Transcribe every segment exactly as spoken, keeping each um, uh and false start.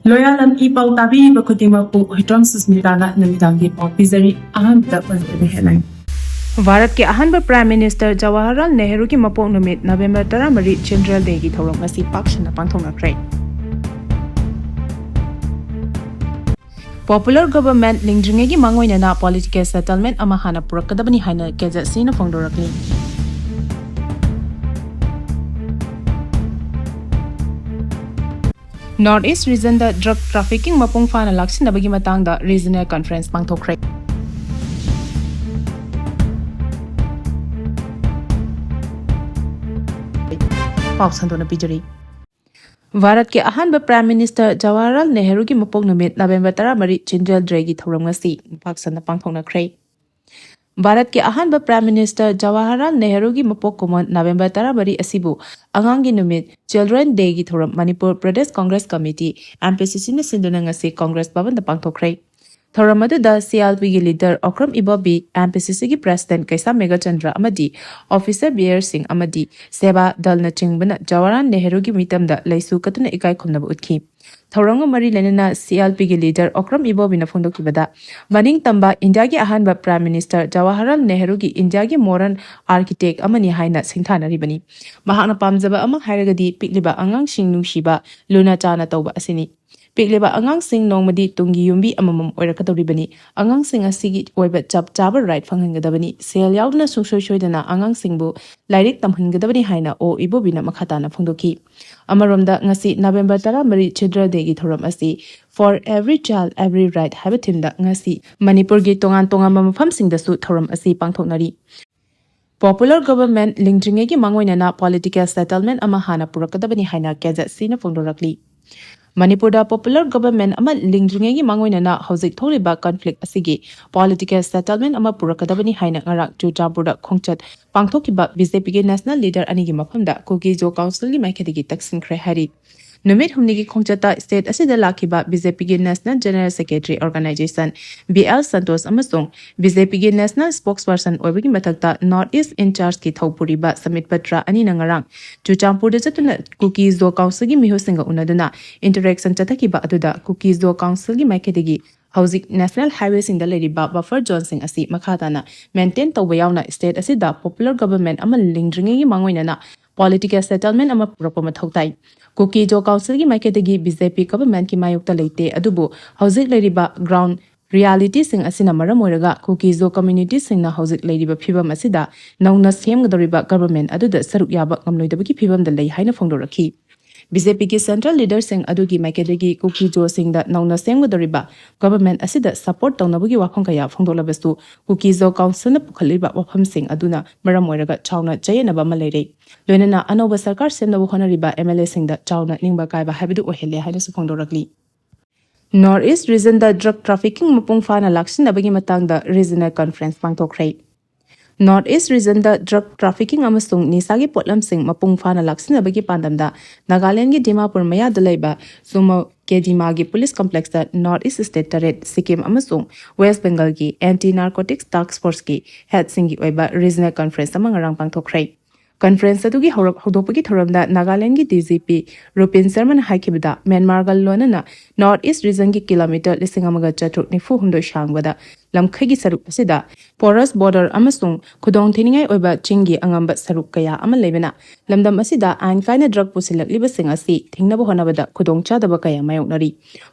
ꯂꯣꯌꯥꯂꯝ E ꯄꯥꯎ ꯇꯥꯕꯤꯔꯤꯕ ꯈꯨꯗꯤꯡꯃꯛꯄꯨ ꯍꯨꯏꯗ꯭ꯔꯣꯝ ꯁꯨꯁꯃꯤꯇꯥꯅ ꯅꯨꯃꯤꯗꯥꯡꯒꯤ ꯄꯥꯎ ꯄꯤꯖꯔꯤ꯫ ꯑꯍꯥꯟꯕꯗ ꯄꯟꯖꯕ headline꯫ ꯚꯥꯔꯠꯀꯤ ꯑꯍꯥꯟꯕ Prime Minister ꯖꯋꯥꯍꯔꯂꯥꯜ ꯅꯦꯍꯔꯨꯒꯤ ꯃꯄꯣꯛ ꯅꯨꯃꯤꯠ November ꯇꯔꯥꯃꯔꯤ Children Dayꯒꯤ ꯊꯧꯔꯝ ꯉꯁꯤ ꯄꯥꯛ ꯁꯟꯅ ꯄꯥꯡꯊꯣꯛꯅꯈ꯭ꯔꯦ꯫ Popular government ꯂꯤꯡꯗ꯭ꯔꯤꯉꯩꯒꯤ ꯃꯥꯡꯑꯣꯏꯅꯅ political settlement ꯑꯃ ꯍꯥꯟꯅ ꯄꯨꯔꯛꯀꯗꯕꯅꯤ ꯍꯥꯏꯅ ꯀꯦꯖꯦꯠ ꯁꯤꯅ ꯐꯣꯡꯗꯣꯔꯛꯂꯤ꯫ North East regionꯗ drug trafficking ꯃꯄꯨꯡ ꯐꯥꯅ ꯂꯥꯛꯁꯤꯟꯅꯕꯒꯤ ꯃꯇꯥꯡꯗ regional conference ꯄꯥꯡꯊꯣꯛꯈ꯭ꯔꯦ꯫ ꯄꯥꯎ ꯁꯟꯗꯣꯛꯅ ꯄꯤꯖꯔꯤ꯫ ꯚꯥꯔꯠꯀꯤ ꯑꯍꯥꯟꯕ Prime Minister ꯖꯋꯥꯍꯔꯂꯥꯜ ꯅꯦꯍꯔꯨꯒꯤ ꯃꯄꯣꯛ ꯅꯨꯃꯤꯠ November ꯇꯔꯥꯃꯔꯤ Children Dayꯒꯤ ꯊꯧꯔꯝ ꯉꯁꯤ ꯄꯥꯛ ꯁꯟꯅ ꯄꯥꯡꯊꯣꯛꯅꯈ꯭ꯔꯦ꯫ ꯚꯥꯔꯠꯀꯤ ꯑꯍꯥꯟꯕ Prime Minister ꯖꯋꯥꯍꯔꯂꯥꯜ ꯅꯦꯍꯔꯨꯒꯤ ꯃꯄꯣꯛ ꯀꯨꯝꯑꯣꯟ November ꯇꯔꯥꯃꯔꯤ ꯑꯁꯤꯕꯨ ꯑꯉꯥꯡꯒꯤ ꯅꯨꯃꯤꯠ Children Dayꯒꯤ ꯊꯧꯔꯝ ꯃꯅꯤꯄꯨꯔ ꯄ꯭ꯔꯗꯦꯁ ꯀꯪꯒ꯭ꯔꯦꯁ ꯀꯃꯤꯇꯤ, MPCCꯅ ꯁꯤꯟꯗꯨꯅ ꯉꯁꯤ ꯀꯪꯒ꯭ꯔꯦꯁ ꯚꯕꯟꯗ ꯄꯥꯡꯊꯣꯛꯈ꯭ꯔꯦ꯫ ꯊꯧꯔꯝ ꯑꯗꯨꯗ CLPꯒꯤ leader ꯑꯣꯀ꯭ꯔꯝ ꯏꯕꯣꯕꯤ, MPCCꯒꯤ president ꯀꯩꯁꯥꯝ ꯃꯦꯘꯆꯟꯗ꯭ꯔ ꯑꯃꯗꯤ officer bearerꯁꯤꯡ ꯑꯃꯗꯤ ꯁꯦꯕꯥ ꯗꯜꯅꯆꯤꯡꯕꯅ ꯖꯋꯥꯍꯔꯂꯥꯜ ꯅꯦꯍꯔꯨꯒꯤ ꯃꯤꯇꯝꯗ ꯂꯩꯁꯨ ꯀꯠꯇꯨꯅ ꯏꯀꯥꯏ ꯈꯨꯝꯅꯕ ꯎꯠꯈꯤ꯫ ꯊꯧꯔꯝꯒ ꯃꯔꯤ ꯂꯩꯅꯅ CLPꯒꯤ leader ꯑꯣꯀ꯭ꯔꯝ ꯏꯕꯣꯕꯤꯅ ꯐꯣꯡꯗꯣꯛꯈꯤꯕꯗ, ꯃꯅꯤꯡ ꯇꯝꯕ ꯏꯟꯗꯤꯌꯥꯒꯤ ꯑꯍꯥꯟꯕ Prime Minister ꯖꯋꯥꯍꯔꯂꯥꯜ ꯅꯦꯍꯔꯨꯒꯤ ꯏꯟꯗꯤꯌꯥꯒꯤ modern architect ꯑꯃꯅꯤ ꯍꯥꯏꯅ ꯁꯤꯡꯊꯥꯅꯔꯤꯕꯅꯤ꯫ ꯃꯍꯥꯛꯅ ꯄꯥꯝꯖꯕ ꯑꯃ ꯍꯥꯏꯔꯒꯗꯤ ꯄꯤꯛꯂꯤꯕ ꯑꯉꯥꯡꯁꯤꯡ ꯅꯨꯡꯁꯤꯕ, ꯂꯨꯅ ꯆꯥꯅ ꯇꯧꯕ ꯑꯁꯤꯅꯤ꯫ ꯄꯤꯛꯂꯤꯕ ꯑꯉꯥꯡꯁꯤꯡ ꯅꯣꯡꯃꯗꯤ ꯇꯨꯡꯒꯤ ꯌꯨꯝꯕꯤ ꯑꯃꯃꯝ ꯑꯣꯏꯔꯛꯀꯗꯧꯔꯤꯕꯅꯤ꯫ ꯑꯉꯥꯡꯁꯤꯡ ꯑꯁꯤꯒꯤ ꯑꯣꯏꯕ ꯆꯞ ꯆꯥꯕ right ꯐꯪꯍꯟꯒꯗꯕꯅꯤ꯫ ꯁꯦꯜ ꯌꯥꯎꯗꯅ ꯁꯨꯡꯁꯣꯏ ꯁꯣꯏꯗꯅ ꯑꯉꯥꯡꯁꯤꯡꯕꯨ ꯂꯥꯏꯔꯤꯛ ꯇꯝꯍꯟꯒꯗꯕꯅꯤ ꯍꯥꯏꯅ ꯑꯣ ꯏꯕꯣꯕꯤꯅ ꯃꯈꯥ ꯇꯥꯅ ꯐꯣꯡꯗꯣꯛꯈꯤ꯫ ꯑꯃꯔꯣꯝꯗ ꯉꯁꯤ November ꯇꯔꯥꯃꯔꯤ Children Dayꯒꯤ ꯊꯧꯔꯝ ꯑꯁꯤ For Every Child, Every Right ꯍꯥꯏꯕ themeꯗ ꯉꯁꯤ ꯃꯅꯤꯄꯨꯔꯒꯤ ꯇꯣꯉꯥꯟ ꯇꯣꯉꯥꯟꯕ ꯃꯐꯝꯁꯤꯡꯗꯁꯨ ꯊꯧꯔꯝ ꯑꯁꯤ ꯄꯥꯡꯊꯣꯛꯅꯔꯤ꯫ Popular government ꯂꯤꯡꯗ꯭ꯔꯤꯉꯩꯒꯤ ꯃꯥꯡꯑꯣꯏꯅꯅ political settlement ꯑꯃ ꯍꯥꯟꯅ ꯄꯨꯔꯛꯀꯗꯕꯅꯤ ꯍꯥꯏꯅ ꯀꯦꯖꯦꯠ ꯁꯤꯅ ꯐꯣꯡꯗꯣꯔꯛꯂꯤ꯫ ꯃꯅꯤꯄꯨꯔꯗ popular government ꯑꯃ ꯂꯤꯡꯗ꯭ꯔꯤꯉꯩꯒꯤ ꯃꯥꯡꯑꯣꯏꯅꯅ ꯍꯧꯖꯤꯛ ꯊꯣꯛꯂꯤꯕ conflict ꯑꯁꯤꯒꯤ political settlement ꯑꯃ ꯄꯨꯔꯛꯀꯗꯕꯅꯤ ꯍꯥꯏꯅ ꯉꯔꯥꯡ ꯆꯨꯔꯆꯥꯟꯄꯨꯔꯗ ꯈꯣꯡꯆꯠ ꯄꯥꯡꯊꯣꯛꯈꯤꯕ BJPꯒꯤ national leader ꯑꯅꯤꯒꯤ ꯃꯐꯝꯗ ꯀꯨꯀꯤ ꯖꯣ councilꯒꯤ ꯃꯥꯏꯀꯩꯗꯒꯤ ꯇꯛꯁꯤꯟꯈ꯭ꯔꯦ ꯍꯥꯏꯔꯤ꯫ ꯅꯨꯃꯤꯠ ꯍꯨꯝꯅꯤꯒꯤ ꯈꯣꯡꯆꯠꯇ state ꯑꯁꯤꯗ ꯂꯥꯛꯈꯤꯕ BJPꯒꯤ National General Secretary Organization B L Santosh ꯑꯃꯁꯨꯡ BJPꯒꯤ National Spokesperson ꯑꯣꯏꯕꯒꯤ ꯃꯊꯛꯇ North East in Chargeꯀꯤ ꯊꯧꯄꯨꯔꯤꯕ Sambit Patra ꯑꯅꯤꯅ ꯉꯔꯥꯡ ꯆꯨꯔꯆꯥꯟꯄꯨꯔꯗ ꯆꯠꯇꯨꯅ Kuki Zo Councilꯒꯤ ꯃꯤꯍꯨꯠꯁꯤꯡꯒ ꯎꯅꯗꯨꯅ interaction ꯆꯠꯊꯈꯤꯕ ꯑꯗꯨꯗ Kuki Zo Councilꯒꯤ ꯃꯥꯏꯀꯩꯗꯒꯤ ꯍꯧꯖꯤꯛ National Highwayꯁꯤꯡꯗ ꯂꯩꯔꯤꯕ buffer zoneꯁꯤꯡ ꯑꯁꯤ ꯃꯈꯥ ꯇꯥꯅ maintain ꯇꯧꯕ ꯌꯥꯎꯅ state ꯑꯁꯤꯗ popular government ꯑꯃ ꯂꯤꯡꯗ꯭ꯔꯤꯉꯩꯒꯤ ꯃꯥꯡꯑꯣꯏꯅꯅ political settlement ꯑꯃ ꯄꯨꯔꯛꯄ ꯃꯊꯧ ꯇꯥꯏ꯫ Kuki Zo Councilꯒꯤ ꯃꯥꯏꯀꯩꯗꯒꯤ BJP governmentꯀꯤ ꯃꯥꯌꯣꯛꯇ ꯂꯩꯇꯦ, ꯑꯗꯨꯕꯨ ꯍꯧꯖꯤꯛ ꯂꯩꯔꯤꯕ ground realityꯁꯤꯡ ꯑꯁꯤꯅ ꯃꯔꯝ ꯑꯣꯏꯔꯒ Kuki Zo communityꯁꯤꯡꯅ ꯍꯧꯖꯤꯛ ꯂꯩꯔꯤꯕ ꯐꯤꯕꯝ ꯑꯁꯤꯗ ꯅꯧꯅ ꯁꯦꯝꯒꯗꯧꯔꯤꯕ government ꯑꯗꯨꯗ ꯁꯔꯨꯛ ꯌꯥꯕ ꯉꯝꯂꯣꯏꯗꯕꯒꯤ ꯐꯤꯕꯝꯗ ꯂꯩ ꯍꯥꯏꯅ ꯐꯣꯡꯗꯣꯔꯛꯈꯤ꯫ BJPꯒꯤ central leaderꯁꯤꯡ ꯑꯗꯨꯒꯤ ꯃꯥꯏꯀꯩꯗꯒꯤ Kuki Zoꯁꯤꯡꯗ ꯅꯧꯅ ꯁꯦꯝꯒꯗꯧꯔꯤꯕ government ꯑꯁꯤꯗ support ꯇꯧꯅꯕꯒꯤ ꯋꯥꯐꯝ ꯀꯌꯥ ꯐꯣꯡꯗꯣꯛꯂꯕꯁꯨ, Kuki Zo Councilꯅ ꯄꯨꯈꯠꯂꯤꯕ ꯋꯥꯐꯝꯁꯤꯡ ꯑꯗꯨꯅ ꯃꯔꯝ ꯑꯣꯏꯔꯒ ꯆꯥꯎꯅ ꯆꯌꯦꯠꯅꯕ ꯑꯃ ꯂꯩꯔꯦ꯫ ꯂꯣꯏꯅꯅ ꯑꯅꯧꯕ ꯁꯔꯀꯥꯔ ꯁꯦꯝꯅꯕ ꯍꯣꯠꯅꯔꯤꯕ MLAꯁꯤꯡꯗ ꯆꯥꯎꯅ ꯅꯤꯡꯕ ꯀꯥꯏꯕ ꯍꯥꯏꯕꯗꯨ ꯑꯣꯏꯍꯜꯂꯦ ꯍꯥꯏꯅꯁꯨ ꯐꯣꯡꯗꯣꯔꯛꯂꯤ꯫ North East regionꯗ drug trafficking ꯃꯄꯨꯡ ꯐꯥꯅ ꯂꯥꯛꯁꯤꯟꯅꯕꯒꯤ ꯃꯇꯥꯡꯗ regional conference ꯄꯥꯡꯊꯣꯛꯈ꯭ꯔꯦ꯫ North East regionꯗ drug trafficking ꯑꯃꯁꯨꯡ ꯅꯤꯁꯥꯒꯤ ꯄꯣꯠꯂꯝꯁꯤꯡ ꯃꯄꯨꯡ ꯐꯥꯅ ꯂꯥꯛꯁꯤꯟꯅꯕꯒꯤ ꯄꯥꯟꯗꯝꯗ ꯅꯥꯒꯥꯂꯦꯟꯗꯒꯤ ꯗꯤꯃꯥꯄꯨꯔ ꯃꯌꯥꯗ ꯂꯩꯕ ꯁꯨꯃꯣ ꯀꯦꯗꯤꯃꯥꯒꯤ police complexꯇ North East state ꯇꯔꯦꯠ, ꯁꯤꯛꯀꯤꯝ ꯑꯃꯁꯨꯡ West Bengalꯒꯤ anti narcotics task forceꯀꯤ headꯁꯤꯡꯒꯤ ꯑꯣꯏꯕ regional conference ꯑꯃ ꯉꯔꯥꯡ ꯄꯥꯡꯊꯣꯛꯈ꯭ꯔꯦ꯫ Conference ꯑꯗꯨꯒꯤ ꯍꯧꯔꯛ-, ꯍꯧꯗꯣꯛꯄꯒꯤ ꯊꯧꯔꯝꯗ ꯅꯥꯒꯥꯂꯦꯟꯗꯒꯤ DGP ꯔꯨꯄꯤꯟ ꯁꯔꯃꯅ ꯍꯥꯏꯈꯤꯕꯗ, ꯃ꯭ꯌꯥꯟꯃꯥꯔꯒ ꯂꯣꯏꯅꯅ North East regionꯒꯤ kilometre ꯂꯤꯁꯤꯡ ꯑꯃꯒ ꯆꯥꯇ꯭ꯔꯨꯛ ꯅꯤꯐꯨ ꯍꯨꯝꯗꯣꯏ ꯁꯥꯡꯕꯗ ꯂꯝꯈꯩꯒꯤ ꯁꯔꯨꯛ ꯑꯁꯤꯗ porous border ꯑꯃꯁꯨꯡ ꯈꯨꯗꯣꯡꯊꯤꯅꯤꯡꯉꯥꯏ ꯑꯣꯏꯕ ꯆꯤꯡꯒꯤ ꯑꯉꯝꯕ ꯁꯔꯨꯛ ꯀꯌꯥ ꯑꯃ ꯂꯩꯕꯅ, ꯂꯝꯗꯝ ꯑꯁꯤꯗ ꯑꯥꯏꯟ ꯀꯥꯏꯅ drug ꯄꯨꯁꯤꯜꯂꯛꯂꯤꯕꯁꯤꯡ ꯑꯁꯤ ꯊꯤꯡꯅꯕ ꯍꯣꯠꯅꯕꯗ ꯈꯨꯗꯣꯡꯆꯥꯗꯕ ꯀꯌꯥ ꯃꯥꯌꯣꯛꯅꯔꯤ꯫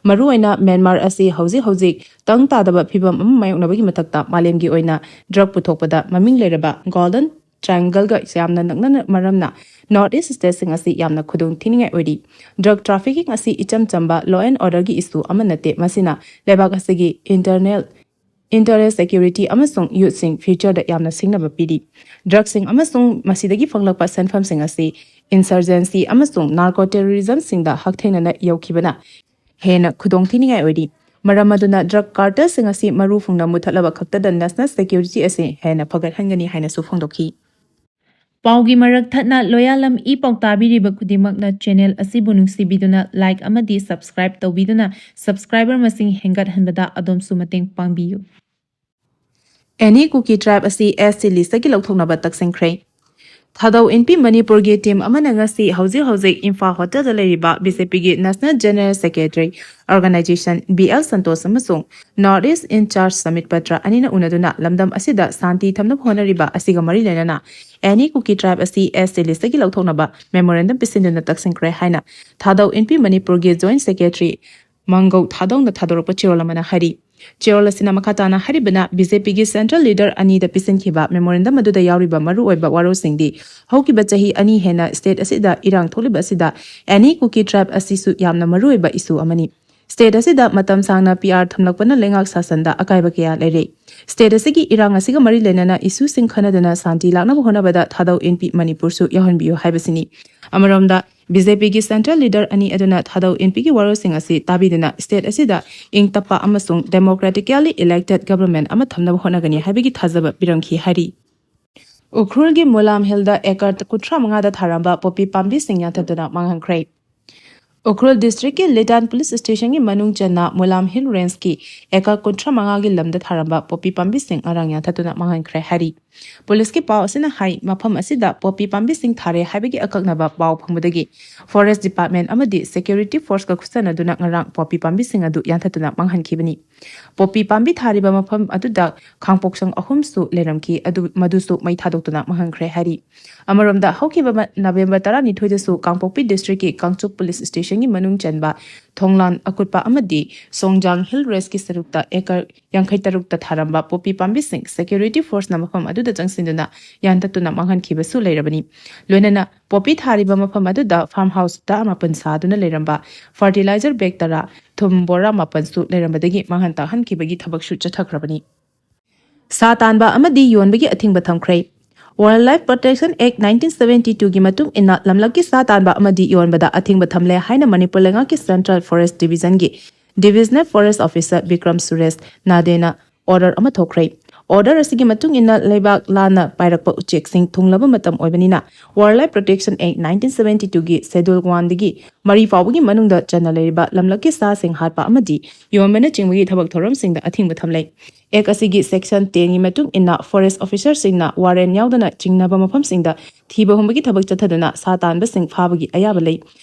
ꯃꯔꯨꯑꯣꯏꯅ ꯃ꯭ꯌꯥꯟꯃꯥꯔ ꯑꯁꯤ ꯍꯧꯖꯤꯛ ꯍꯧꯖꯤꯛ ꯇꯪ ꯇꯥꯗꯕ ꯐꯤꯚꯝ ꯑꯃ ꯃꯥꯌꯣꯛꯅꯕꯒꯤ ꯃꯊꯛꯇ, ꯃꯥꯂꯦꯝꯒꯤ ꯑꯣꯏꯅ drug ꯄꯨꯊꯣꯛꯄꯗ ꯃꯃꯤꯡ ꯂꯩꯔꯕ Golden Triangleꯒ ꯌꯥꯝꯅ ꯅꯛꯅꯅ ꯃꯔꯝꯅ, North East stateꯁꯤꯡ ꯑꯁꯤ ꯌꯥꯝꯅ ꯈꯨꯗꯣꯡ ꯊꯤꯅꯤꯡꯉꯥꯏ ꯑꯣꯏꯔꯤ꯫ Drug trafficking ꯑꯁꯤ ꯏꯆꯝ ꯆꯝꯕ law and orderꯒꯤ issue ꯑꯃ ꯅꯠꯇꯦ, ꯃꯁꯤꯅ ꯂꯩꯕꯥꯛ ꯑꯁꯤꯒꯤ internal, internal security ꯑꯃꯁꯨꯡ youthꯁꯤꯡ futureꯗ ꯌꯥꯝꯅ ꯁꯤꯡꯅꯕ ꯄꯤꯔꯤ꯫ Drugꯁꯤꯡ ꯑꯃꯁꯨꯡ ꯃꯁꯤꯗꯒꯤ ꯐꯪꯂꯛꯄ ꯁꯦꯟꯐꯝꯁꯤꯡ ꯑꯁꯤ insurgency ꯑꯃꯁꯨꯡ narco terrorismꯁꯤꯡꯗ ꯍꯛꯊꯦꯡꯅꯅ ꯌꯧꯈꯤꯕꯅ ꯍꯦꯟꯅ ꯈꯨꯗꯣꯡ ꯊꯤꯅꯤꯡꯉꯥꯏ ꯑꯣꯏꯔꯤ꯫ ꯃꯔꯝ ꯑꯗꯨꯅ drug cartelꯁꯤꯡ ꯑꯁꯤ ꯃꯔꯨ ꯐꯪꯅ ꯃꯨꯊꯠꯂꯕ ꯈꯛꯇꯗ national security ꯑꯁꯤ ꯍꯦꯟꯅ ꯐꯒꯠꯍꯟꯒꯅꯤ ꯍꯥꯏꯅꯁꯨ ꯐꯣꯡꯗꯣꯛꯈꯤ꯫ ꯄꯥꯎꯒꯤ ꯃꯔꯛ ꯊꯠꯅ ꯂꯣꯌꯥꯂꯝ ꯏ ꯄꯥꯎ ꯇꯥꯕꯤꯔꯤꯕ ꯈꯨꯗꯤꯡꯃꯛꯅ channel ꯑꯁꯤꯕꯨ ꯅꯨꯡꯁꯤꯕꯤꯗꯨꯅ like ꯑꯃꯗꯤ subscribe ꯇꯧꯕꯤꯗꯨꯅ subscriber ꯃꯁꯤꯡ ꯍꯦꯟꯒꯠꯍꯟꯕꯗ ꯑꯗꯣꯝꯁꯨ ꯃꯇꯦꯡ ꯄꯥꯡꯕꯤꯌꯨ꯫ Any Kuki tribe ꯑꯁꯤ S T list ꯇꯒꯤ ꯂꯧꯊꯣꯛꯅꯕ ꯇꯛꯁꯤꯟꯈ꯭ꯔꯦ꯫ ꯊꯥꯗꯧ ꯏꯟꯄꯤ ꯃꯅꯤꯄꯨꯔꯒꯤ team ꯑꯃꯅ ꯉꯁꯤ ꯍꯧꯖꯤꯛ ꯍꯧꯖꯤꯛ ꯏꯝꯐꯥꯜ hotel ꯗ ꯂꯩꯔꯤꯕ B J P ꯒꯤ National General Secretary Organization B L Santosh ꯑꯃꯁꯨꯡ North East in charge Samit Patra ꯑꯅꯤꯅ ꯎꯅꯗꯨꯅ ꯂꯝꯗꯝ ꯑꯁꯤꯗ ꯁꯥꯟꯇꯤ ꯊꯝꯅꯕ ꯍꯣꯠꯅꯔꯤꯕ ꯑꯁꯤꯒ ꯃꯔꯤ ꯂꯩꯅꯅ Any Kuki tribe ꯑꯁꯤ S T list ꯇꯒꯤ ꯂꯧꯊꯣꯛꯅꯕ memorandum ꯄꯤꯁꯤꯟꯗꯨꯅ ꯇꯛꯁꯤꯟꯈ꯭ꯔꯦ ꯍꯥꯏꯅ ꯊꯥꯗꯧ ꯏꯟꯄꯤ ꯃꯅꯤꯄꯨꯔꯒꯤ Joint Secretary ꯃꯥꯡꯒꯧ ꯊꯥꯗꯧꯅ ꯊꯥꯗꯣꯔꯛꯄ ꯆꯦꯔꯣꯜ ꯑꯃꯅ ꯍꯥꯏꯔꯤ꯫ ꯆꯦꯔꯣꯜ ꯑꯁꯤꯅ ꯃꯈꯥ ꯇꯥꯅ ꯍꯥꯏꯔꯤꯕꯅ, B J P ꯒꯤ central leader ꯑꯅꯤꯗ ꯄꯤꯁꯤꯟꯈꯤꯕ memorandum ꯑꯗꯨꯗ ꯌꯥꯎꯔꯤꯕ ꯃꯔꯨꯑꯣꯏꯕ ꯋꯥꯔꯣꯜꯁꯤꯡꯗꯤ ꯍꯧꯈꯤꯕ ꯆꯍꯤ ꯑꯅꯤ ꯍꯦꯟꯅ state ꯑꯁꯤꯗ ꯏꯔꯥꯡ ꯊꯣꯛꯂꯤꯕ ꯑꯁꯤꯗ Any Kuki tribe ꯑꯁꯤꯁꯨ ꯌꯥꯝꯅ ꯃꯔꯨꯑꯣꯏꯕ issue ꯑꯃꯅꯤ꯫ State ꯑꯁꯤꯗ ꯃꯇꯝ ꯁꯥꯡꯅ P R ꯊꯝꯂꯛꯄꯅ ꯂꯩꯉꯥꯛ ꯁꯥꯁꯟꯗ ꯑꯀꯥꯏꯕ ꯀꯌꯥ ꯂꯩꯔꯦ꯫ State ꯑꯁꯤꯒꯤ ꯏꯔꯥꯡ ꯑꯁꯤꯒ ꯃꯔꯤ ꯂꯩꯅꯅ issue ꯁꯤꯡ ꯈꯟꯅꯗꯨꯅ ꯁꯥꯟꯇꯤ ꯂꯥꯛꯅꯕ ꯍꯣꯠꯅꯕꯗ ꯊꯥꯗꯧ ꯏꯟꯄꯤ ꯃꯅꯤꯄꯨꯔꯁꯨ ꯌꯥꯎꯍꯟꯕꯤꯌꯨ ꯍꯥꯏꯕꯁꯤꯅꯤ꯫ ꯑꯃꯔꯣꯝꯗ, B J P ꯒꯤ central leader ꯑꯅꯤ ꯑꯗꯨꯅ ꯊꯥꯗꯧ ꯏꯟꯄꯤꯒꯤ ꯋꯥꯔꯣꯜꯁꯤꯡ ꯑꯁꯤ ꯇꯥꯕꯤꯗꯨꯅ state ꯑꯁꯤꯗ ꯏꯪ ꯇꯞꯄ ꯑꯃꯁꯨꯡ democratically elected government ꯑꯃ ꯊꯝꯅꯕ ꯍꯣꯠꯅꯒꯅꯤ ꯍꯥꯏꯕꯒꯤ ꯊꯥꯖꯕ ꯄꯤꯔꯝꯈꯤ ꯍꯥꯏꯔꯤ꯫ ꯎꯈ꯭ꯔꯨꯜꯒꯤ ꯃꯨꯂꯥꯝ ꯍꯤꯜꯗ acre ꯀꯨꯟꯊ꯭ꯔꯥ ꯃꯉꯥꯗ ꯊꯥꯔꯝꯕ ꯄꯣꯄꯤ ꯄꯥꯝꯕꯤꯁꯤꯡ ꯌꯥꯟꯊꯠꯇꯨꯅ ꯃꯥꯡꯍꯟꯈ꯭ꯔꯦ꯫ ꯎꯈ꯭ꯔꯨꯜ district ꯀꯤ ꯂꯤꯇꯥꯟ police station ꯒꯤ ꯃꯅꯨꯡ ꯆꯟꯅ ꯃꯨꯂꯥꯝ ꯍꯤꯜ range ꯀꯤ acre ꯀꯨꯟꯊ꯭ꯔꯥ ꯃꯉꯥꯒꯤ ꯂꯝꯗ ꯊꯥꯔꯝꯕ ꯄꯣꯄꯤ ꯄꯥꯝꯕꯤꯁꯤꯡ ꯉꯔꯥꯡ ꯌꯥꯟꯊꯠꯇꯨꯅ ꯃꯥꯡꯍꯟꯈ꯭ꯔꯦ ꯍꯥꯏꯔꯤ꯫ Police ꯀꯤ ꯄꯥꯎ ꯑꯁꯤꯅ ꯍꯥꯏ, ꯃꯐꯝ ꯑꯁꯤꯗ ꯄꯣꯄꯤ ꯄꯥꯝꯕꯤꯁꯤꯡ ꯊꯥꯔꯦ ꯍꯥꯏꯕꯒꯤ ꯑꯀꯛꯅꯕ ꯄꯥꯎ ꯐꯪꯕꯗꯒꯤ forest department ꯑꯃꯗꯤ security force ꯀ ꯈꯨꯠꯁꯟꯅꯗꯨꯅ ꯉꯔꯥꯡ ꯄꯣꯄꯤ ꯄꯥꯝꯕꯤꯁꯤꯡ ꯑꯗꯨ ꯌꯥꯟꯊꯠꯇꯨꯅ ꯃꯥꯡꯍꯟꯈꯤꯕꯅꯤ꯫ ꯄꯣꯄꯤ ꯄꯥꯝꯕꯤ ꯊꯥꯔꯤꯕ ꯃꯐꯝ ꯑꯗꯨꯗ ꯈꯥꯡꯄꯣꯛꯁꯪ ꯑꯍꯨꯝꯁꯨ ꯂꯩꯔꯝꯈꯤ, ꯑꯗꯨ ꯃꯗꯨꯁꯨ ꯃꯩ ꯊꯥꯗꯣꯛꯇꯨꯅ ꯃꯥꯡꯍꯟꯈ꯭ꯔꯦ ꯍꯥꯏꯔꯤ꯫ ꯑꯃꯔꯣꯝꯗ, ꯍꯧꯈꯤꯕ ꯃ-, November ꯇꯔꯥꯅꯤꯊꯣꯏꯗꯁꯨ ꯀꯥꯡꯄꯣꯛꯄꯤ district ꯀꯤ ꯀꯥꯡꯆꯨꯞ police station ꯒꯤ ꯃꯅꯨꯡ ꯆꯟꯕ ꯊꯣꯡꯂꯥꯟ ꯑꯀꯨꯠꯄ ꯑꯃꯗꯤ ꯁꯣꯡꯖꯥꯡ hill range ꯀꯤ ꯁꯔꯨꯛꯇ acre ꯌꯥꯡꯈꯩ ꯇꯔꯨꯛꯇ ꯊꯥꯔꯝꯕ ꯄꯣꯄꯤ ꯄꯥꯝꯕꯤꯁꯤꯡ security force ꯅ ꯃꯐꯝ ꯑꯗꯨꯗ ꯆꯪꯁꯤꯟꯗꯨꯅ ꯌꯥꯟꯊꯠꯇꯨꯅ ꯃꯥꯡꯍꯟꯈꯤꯕꯁꯨ ꯂꯩꯔꯕꯅꯤ꯫ ꯂꯣꯏꯅꯅ ꯄꯣꯄꯤ ꯊꯥꯔꯤꯕ ꯃꯐꯝ ꯑꯗꯨꯗ farm house ꯇꯔꯥꯃꯥꯄꯟ ꯁꯥꯗꯨꯅ ꯂꯩꯔꯝꯕ fertilizer bag ꯇꯔꯥ, ꯊꯨꯝ ꯕꯣꯔꯥ ꯃꯥꯄꯟꯁꯨ ꯂꯩꯔꯝꯕꯗꯒꯤ ꯃꯥꯡꯍꯟ ꯇꯥꯛꯍꯟꯈꯤꯕꯒꯤ ꯊꯕꯛꯁꯨ ꯆꯠꯊꯈ꯭ꯔꯕꯅꯤ꯫ ꯁꯥ ꯇꯥꯟꯕ ꯑꯃꯗꯤ ꯌꯣꯟꯕꯒꯤ ꯑꯊꯤꯡꯕ ꯊꯝꯈ꯭ꯔꯦ꯫ Wildlife Protection Act nineteen seventy two ꯒꯤ ꯃꯇꯨꯡ ꯏꯟꯅ ꯂꯝꯂꯛꯀꯤ ꯁꯥ ꯇꯥꯟꯕ ꯑꯃꯗꯤ ꯌꯣꯟꯕꯗ ꯑꯊꯤꯡꯕ ꯊꯝꯂꯦ ꯍꯥꯏꯅ ꯃꯅꯤꯄꯨꯔ ꯂꯩꯉꯥꯛꯀꯤ Central Forest Division ꯒꯤ Divisional Forest Officer Bikram Suresh ꯅꯥꯗꯦꯅ order ꯑꯃ ꯊꯣꯛꯈ꯭ꯔꯦ꯫ Order ꯑꯁꯤꯒꯤ ꯃꯇꯨꯡ ꯏꯟꯅ ꯂꯩꯕꯥꯛ ꯂꯥꯟꯅ ꯄꯥꯏꯔꯛꯄ ꯎꯆꯦꯛꯁꯤꯡ ꯊꯨꯡꯂꯕ ꯃꯇꯝ ꯑꯣꯏꯕꯅꯤꯅ Wildlife Protection Act nineteen seventy twoꯒꯤ Schedule oneꯗꯒꯤ ꯃꯔꯤ ꯐꯥꯎꯕꯒꯤ ꯃꯅꯨꯡꯗ ꯆꯟꯅ ꯂꯩꯔꯤꯕ ꯂꯝꯂꯛꯀꯤ ꯁꯥꯁꯤꯡ ꯍꯥꯠꯄ ꯑꯃꯗꯤ ꯌꯣꯟꯕꯅꯆꯤꯡꯕꯒꯤ ꯊꯕꯛ ꯊꯧꯔꯝꯁꯤꯡꯗ ꯑꯊꯤꯡꯕ ꯊꯝꯂꯦ꯫ Act ꯑꯁꯤꯒꯤ Section tenꯒꯤ ꯃꯇꯨꯡ ꯏꯟꯅ forest officerꯁꯤꯡꯅ warrant ꯌꯥꯎꯗꯅ ꯆꯤꯡꯅꯕ ꯃꯐꯝꯁꯤꯡꯗ ꯊꯤꯕ ꯍꯨꯝꯕꯒꯤ ꯊꯕꯛ ꯆꯠꯊꯗꯨꯅ ꯁꯥ ꯇꯥꯟꯕꯁꯤꯡ ꯐꯥꯕꯒꯤ ꯑꯌꯥꯕ ꯂꯩ꯫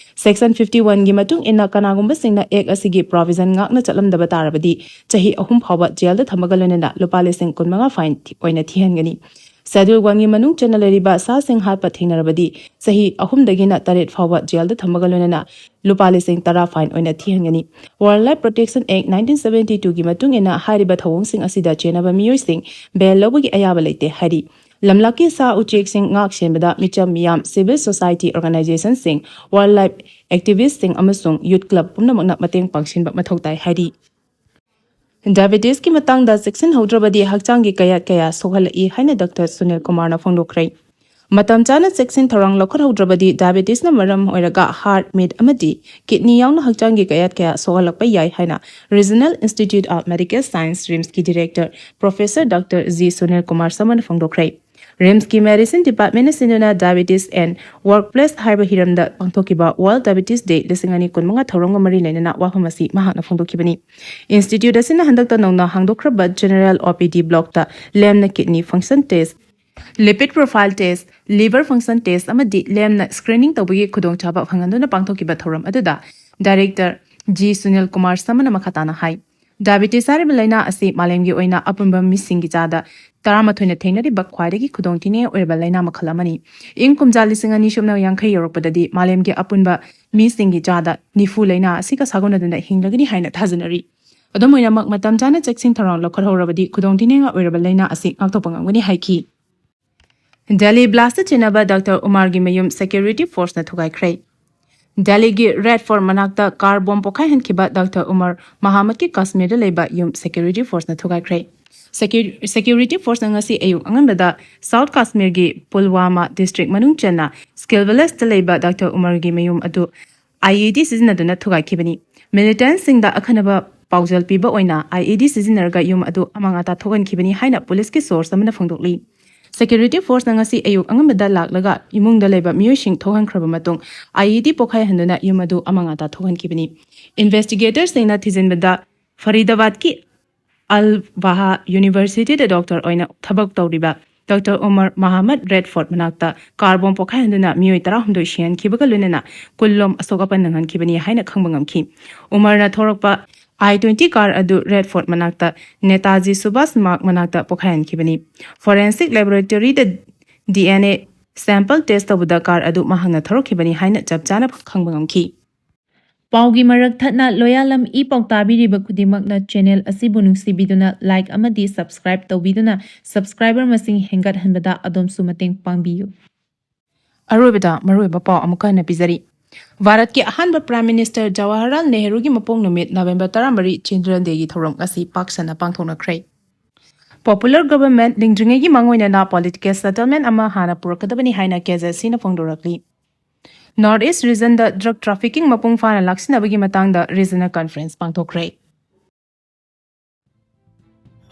Section fifty oneꯒꯤ ꯃꯇꯨꯡ ꯏꯟꯅ ꯀꯅꯥꯒꯨꯝꯕꯁꯤꯡꯅ Act ꯑꯁꯤꯒꯤ provision ꯉꯥꯛꯅ ꯆꯠꯂꯝꯗꯕ ꯇꯥꯔꯕꯗꯤ ꯆꯍꯤ ꯑꯍꯨꯝ ꯐꯥꯎꯕ ꯖꯦꯜꯗ ꯊꯝꯕꯒ ꯂꯣꯏꯅꯅ ꯂꯨꯄꯥ ꯂꯤꯁꯤꯡ ꯀꯨꯟꯃꯉꯥ fine ꯊꯤ- ꯑꯣꯏꯅ ꯊꯤꯍꯟꯒꯅꯤ꯫ Schedule oneꯒꯤ ꯃꯅꯨꯡ ꯆꯟꯅ ꯂꯩꯔꯤꯕ ꯁꯥꯁꯤꯡ ꯍꯥꯠꯄ ꯊꯦꯡꯅꯔꯕꯗꯤ ꯆꯍꯤ ꯑꯍꯨꯝꯗꯒꯤꯅ ꯇꯔꯦꯠ ꯐꯥꯎꯕ ꯖꯦꯜꯗ ꯊꯝꯕꯒ ꯂꯣꯏꯅꯅ ꯂꯨꯄꯥ ꯂꯤꯁꯤꯡ ꯇꯔꯥ fine ꯑꯣꯏꯅ ꯊꯤꯍꯟꯒꯅꯤ꯫ Wildlife Protection Act nineteen seventy twoꯒꯤ ꯃꯇꯨꯡ ꯏꯟꯅ ꯍꯥꯏꯔꯤꯕ ꯊꯧꯑꯣꯡꯁꯤꯡ ꯑꯁꯤꯗ ꯆꯦꯟꯅꯕ ꯃꯤꯑꯣꯏꯁꯤꯡ bail ꯂꯧꯕꯒꯤ ꯑꯌꯥꯕ ꯂꯩꯇꯦ ꯍꯥꯏꯔꯤ꯫ ꯂꯝꯂꯛꯀꯤ ꯁꯥ ꯎꯆꯦꯛꯁꯤꯡ ꯉꯥꯛ ꯁꯦꯟꯕꯗ ꯃꯤꯆꯝ ꯃꯤꯌꯥꯝ, civil society organizationꯁꯤꯡ, wildlife activistꯁꯤꯡ ꯑꯃꯁꯨꯡ youth club ꯄꯨꯝꯅꯃꯛꯅ ꯃꯇꯦꯡ ꯄꯥꯡꯁꯤꯟꯕ ꯃꯊꯧ ꯇꯥꯏ ꯍꯥꯏꯔꯤ꯫ Diabetesꯀꯤ ꯃꯇꯥꯡꯗ ꯆꯦꯛꯁꯤꯟꯍꯧꯗ꯭ꯔꯕꯗꯤ ꯍꯛꯆꯥꯡꯒꯤ ꯀꯌꯥꯠ ꯀꯌꯥ ꯁꯣꯛꯍꯜꯂꯛꯏ ꯍꯥꯏꯅ ꯗꯥꯛꯇꯔ ꯁꯨꯅꯤꯜ ꯀꯨꯃꯥꯔꯅ ꯐꯣꯡꯗꯣꯛꯈ꯭ꯔꯦ꯫ ꯃꯇꯝ ꯆꯥꯅ ꯆꯦꯛꯁꯤꯟ ꯊꯧꯔꯥꯡ ꯂꯧꯈꯠꯍꯧꯗ꯭ꯔꯕꯗꯤ diabetesꯅ ꯃꯔꯝ ꯑꯣꯏꯔꯒ heart, ꯃꯤꯠ ꯑꯃꯗꯤ kidney ꯌꯥꯎꯅ ꯍꯛꯆꯥꯡꯒꯤ ꯀꯌꯥꯠ ꯀꯌꯥ ꯁꯣꯛꯍꯜꯂꯛꯄ ꯌꯥꯏ ꯍꯥꯏꯅ Regional Institute of Medical Science, RIMSꯀꯤ director professor Doctor G Sunil Kumar ꯁꯃꯅ ꯐꯣꯡꯗꯣꯛꯈ꯭ꯔꯦ꯫ RIMSꯀꯤ medicine departmentꯅ ꯁꯤꯟꯗꯨꯅ Diabetes and Workplace ꯍꯥꯏꯕ ꯍꯤꯔꯝꯗ ꯄꯥꯡꯊꯣꯛꯈꯤꯕ World Diabetes Day ꯂꯤꯁꯤꯡ ꯑꯅꯤ ꯀꯨꯟꯃꯉꯥ ꯊꯧꯔꯝꯒ ꯃꯔꯤ ꯂꯩꯅꯅ ꯋꯥꯐꯝ ꯑꯁꯤ ꯃꯍꯥꯛꯅ ꯐꯣꯡꯗꯣꯛꯈꯤꯕꯅꯤ꯫ Institute ꯑꯁꯤꯅ ꯍꯟꯗꯛꯇ ꯅꯧꯅ ꯍꯥꯡꯗꯣꯛꯈ꯭ꯔꯕ General OPD blockꯇ ꯂꯦꯝꯅ kidney function test, lipid profile test, liver function test ꯑꯃꯗꯤ ꯂꯦꯝꯅ screening ꯇꯧꯕꯒꯤ ꯈꯨꯗꯣꯡꯆꯥꯕ ꯐꯪꯍꯟꯗꯨꯅ ꯄꯥꯡꯊꯣꯛꯈꯤꯕ ꯊꯧꯔꯝ ꯑꯗꯨꯗ director G ꯁꯨꯅꯤꯜ ꯀꯨꯃꯥꯔ ꯁꯃꯅ ꯃꯈꯥ ꯇꯥꯅ ꯍꯥꯏ, diabetes ꯍꯥꯏꯔꯤꯕ ꯂꯥꯏꯅꯥ ꯑꯁꯤ ꯃꯥꯂꯦꯝꯒꯤ ꯑꯣꯏꯅ ꯑꯄꯨꯟꯕ ꯃꯤꯁꯤꯡꯒꯤ ꯆꯥꯗ ꯇꯔꯥꯃꯥꯊꯣꯏꯅ ꯊꯦꯡꯅꯔꯤꯕ ꯈ꯭ꯋꯥꯏꯗꯒꯤ ꯈꯨꯗꯣꯡꯊꯤꯅꯤꯡꯉꯥꯏ ꯑꯣꯏꯔꯕ ꯂꯥꯏꯅꯥ ꯃꯈꯜ ꯑꯃꯅꯤ꯫ ꯏꯪ ꯀꯨꯝꯖꯥ ꯂꯤꯁꯤꯡ ꯑꯅꯤ ꯁꯨꯞꯅ ꯌꯥꯡꯈꯩ ꯌꯧꯔꯛꯄꯗꯗꯤ ꯃꯥꯂꯦꯝꯒꯤ ꯑꯄꯨꯟꯕ ꯃꯤꯁꯤꯡꯒꯤ ꯆꯥꯗ ꯅꯤꯐꯨ ꯂꯥꯏꯅꯥ ꯑꯁꯤꯒ ꯁꯥꯒꯣꯟꯅꯗꯨꯅ ꯍꯤꯡꯂꯒꯅꯤ ꯍꯥꯏꯅ ꯊꯥꯖꯅꯔꯤ꯫ ꯑꯗꯨꯝ ꯑꯣꯏꯅꯃꯛ, ꯃꯇꯝ ꯆꯥꯅ ꯆꯦꯛꯁꯤꯟ ꯊꯧꯔꯥꯡ ꯂꯧꯈꯠꯍꯧꯔꯕꯗꯤ ꯈꯨꯗꯣꯡꯊꯤꯅꯤꯡꯉꯥꯏ ꯑꯣꯏꯔꯕ ꯂꯥꯏꯅꯥ ꯑꯁꯤ ꯉꯥꯛꯊꯣꯛꯄ ꯉꯝꯒꯅꯤ ꯍꯥꯏꯈꯤ꯫ Delhi blastꯇ ꯆꯦꯟꯅꯕ ꯗꯥꯛꯇꯔ ꯎꯃꯥꯔꯒꯤ ꯃꯌꯨꯝ security forceꯅ ꯊꯨꯒꯥꯏꯈ꯭ꯔꯦ꯫ ꯗꯦꯜꯂꯤꯒꯤ Red Fort ꯃꯅꯥꯛꯇ car bomb ꯄꯣꯈꯥꯏꯍꯟꯈꯤꯕ ꯗꯥꯛꯇꯔ ꯎꯃꯔ ꯃꯍꯥꯃꯗꯀꯤ ꯀꯥꯁꯃꯤꯔꯗ ꯂꯩꯕ ꯌꯨꯝ security forceꯅ ꯊꯨꯒꯥꯏꯈ꯭ꯔꯦ꯫ Secu-, security forceꯅ ꯉꯁꯤ ꯑꯌꯨꯛ ꯑꯉꯟꯕꯗ South Kashmirꯒꯤ ꯄꯨꯜꯋꯥꯃꯥ district ꯃꯅꯨꯡ ꯆꯟꯅ Skilvillageꯇ ꯂꯩꯕ ꯗꯥꯛꯇꯔ ꯎꯃꯔꯒꯤ ꯃꯌꯨꯝ ꯑꯗꯨ IED ꯁꯤꯖꯤꯟꯅꯗꯨꯅ ꯊꯨꯒꯥꯏꯈꯤꯕꯅꯤ꯫ Militantꯁꯤꯡꯗ ꯑꯈꯟꯅꯕ ꯄꯥꯎꯖꯦꯜ ꯄꯤꯕ ꯑꯣꯏꯅ IED ꯁꯤꯖꯤꯟꯅꯔꯒ ꯌꯨꯝ ꯑꯗꯨ ꯑꯃꯥꯡ ꯑꯇꯥ ꯊꯣꯛꯍꯟꯈꯤꯕꯅꯤ ꯍꯥꯏꯅ ꯄꯨꯂꯤꯁꯀꯤ ꯁꯣꯔꯁ ꯑꯃꯅ ꯐꯣꯡꯗꯣꯛꯂꯤ꯫ Security force ꯅ ꯉꯁꯤ ꯑꯌꯨꯛ ꯑꯉꯟꯕꯗ ꯂꯥꯛꯂꯒ ꯏꯃꯨꯡꯗ ꯂꯩꯕ ꯃꯤꯑꯣꯏꯁꯤꯡ ꯊꯣꯛꯍꯟꯈ꯭ꯔꯕ ꯃꯇꯨꯡ IED ꯄꯣꯈꯥꯏꯍꯟꯗꯨꯅ ꯌꯨꯝ ꯑꯗꯨ ꯑꯃꯥꯡ ꯑꯇꯥ ꯊꯣꯛꯍꯟꯈꯤꯕꯅꯤ꯫ Investigators ꯁꯤꯡꯅ ꯊꯤꯖꯤꯟꯕꯗ ꯐꯔꯤꯗꯥꯕꯥꯗꯀꯤ ꯑꯜ ꯕꯍꯥ ꯌꯨꯅꯤꯚꯔꯁꯤꯇꯤꯗ ꯗꯣꯛꯇꯔ ꯑꯣꯏꯅ ꯊꯕꯛ ꯇꯧꯔꯤꯕ ꯗꯣꯛꯇꯔ ꯎꯃꯔ ꯃꯍꯥꯃꯠ ꯔꯦꯗ ꯐꯣꯔꯠ ꯃꯅꯥꯛꯇ ꯀꯥꯔ ꯕꯣꯝ ꯄꯣꯈꯥꯏꯍꯟꯗꯨꯅ ꯃꯤꯑꯣꯏ ꯇꯔꯥꯍꯨꯝꯗꯣꯏ ꯁꯤꯍꯟꯈꯤꯕꯒ ꯂꯣꯏꯅꯅ ꯀꯨꯟ ꯂꯣꯝ ꯑꯁꯣꯛ ꯑꯄꯟ ꯅꯪꯍꯟꯈꯤꯕꯅꯤ ꯍꯥꯏꯅ ꯈꯪꯕ ꯉꯝꯈꯤ꯫ ꯎꯃꯔꯅ ꯊꯧꯔꯛꯄ I twenty car ꯑꯗꯨ ꯔꯦꯗ ꯐꯣꯔꯠ ꯃꯅꯥꯛꯇ ꯅꯦꯇꯥꯖꯤ ꯁꯨꯚꯥꯁ ꯃꯥꯔꯛ ꯃꯅꯥꯛꯇ ꯄꯣꯈꯥꯏꯍꯟꯈꯤꯕꯅꯤ꯫ Forensic laboratory ꯗ DNA sample test ꯇꯧꯕꯗ ꯀꯥꯔ ꯑꯗꯨ ꯃꯍꯥꯛꯅ ꯊꯧꯔꯛꯈꯤꯕꯅꯤ ꯍꯥꯏꯅ ꯆꯞ ꯆꯥꯅ ꯈꯪꯕ ꯉꯝꯈꯤ꯫ ꯄꯥꯎꯒꯤ ꯃꯔꯛ ꯊꯠꯅ ꯂꯣꯌꯥꯂꯝ ꯏ ꯄꯥꯎ ꯇꯥꯕꯤꯔꯤꯕ ꯈꯨꯗꯤꯡꯃꯛꯅ ꯆꯦꯅꯦꯜ ꯑꯁꯤꯕꯨ ꯅꯨꯡꯁꯤꯕꯤꯗꯨꯅ ꯂꯥꯏꯛ ꯑꯃꯗꯤ ꯁꯕꯁꯀ꯭ꯔꯥꯏꯕ ꯇꯧꯕꯤꯗꯨꯅ ꯁꯕꯁꯀ꯭ꯔꯥꯏꯕꯔ ꯃꯁꯤꯡ ꯍꯦꯟꯒꯠꯍꯟꯕꯗ ꯑꯗꯣꯝꯁꯨ ꯃꯇꯦꯡ ꯄꯥꯡꯕꯤꯌꯨ꯫ ꯑꯔꯣꯏꯕꯗ ꯃꯔꯨꯑꯣꯏꯕ ꯄꯥꯎ ꯑꯃꯨꯛꯀ ꯍꯟꯅ ꯄꯤꯖꯔꯤ꯫ ꯚꯥꯔꯠꯀꯤ ꯑꯍꯥꯟꯕ Prime Minister ꯖꯋꯥꯍꯔꯂꯥꯜ ꯅꯦꯍꯔꯨꯒꯤ ꯃꯄꯣꯛ ꯅꯨꯃꯤꯠ ꯅꯕꯦꯝꯕꯔ ꯇꯔꯥꯃꯔꯤ Children Day ꯒꯤ ꯊꯧꯔꯝ ꯉꯁꯤ ꯄꯥꯛ ꯁꯟꯅ ꯄꯥꯡꯊꯣꯛꯅꯈ꯭ꯔꯦ꯫ Popular government ꯂꯤꯡꯗ꯭ꯔꯤꯉꯩꯒꯤ ꯃꯥꯡꯑꯣꯏꯅꯅ political settlement ꯑꯃ ꯍꯥꯟꯅ ꯄꯨꯔꯛꯀꯗꯕꯅꯤ ꯍꯥꯏꯅ KZC ꯅ ꯐꯣꯡꯗꯣꯔꯛꯂꯤ꯫ North East region ꯗ drug trafficking ꯃꯄꯨꯡ ꯐꯥꯅ ꯂꯥꯛꯁꯤꯟꯅꯕꯒꯤ ꯃꯇꯥꯡꯗ regional conference ꯄꯥꯡꯊꯣꯛꯈ꯭ꯔꯦ꯫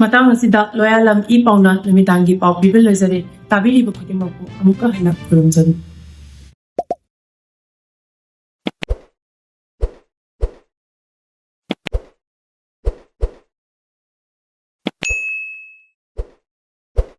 ꯃꯇꯥꯡ ꯑꯁꯤꯗ ꯂꯣꯌꯥꯂꯝ ꯏ ꯄꯥꯎꯅ ꯅꯨꯃꯤꯗꯥꯡꯒꯤ ꯄꯥꯎ ꯄꯤꯕ ꯂꯣꯏꯖꯔꯦ꯫ ꯇꯥꯕꯤꯔꯤꯕ ꯈꯨꯗꯤꯡꯃꯛꯄꯨ ꯑꯃꯨꯛꯀ ꯍꯟꯅ ꯈꯨꯔꯨꯝꯖꯔꯤ꯫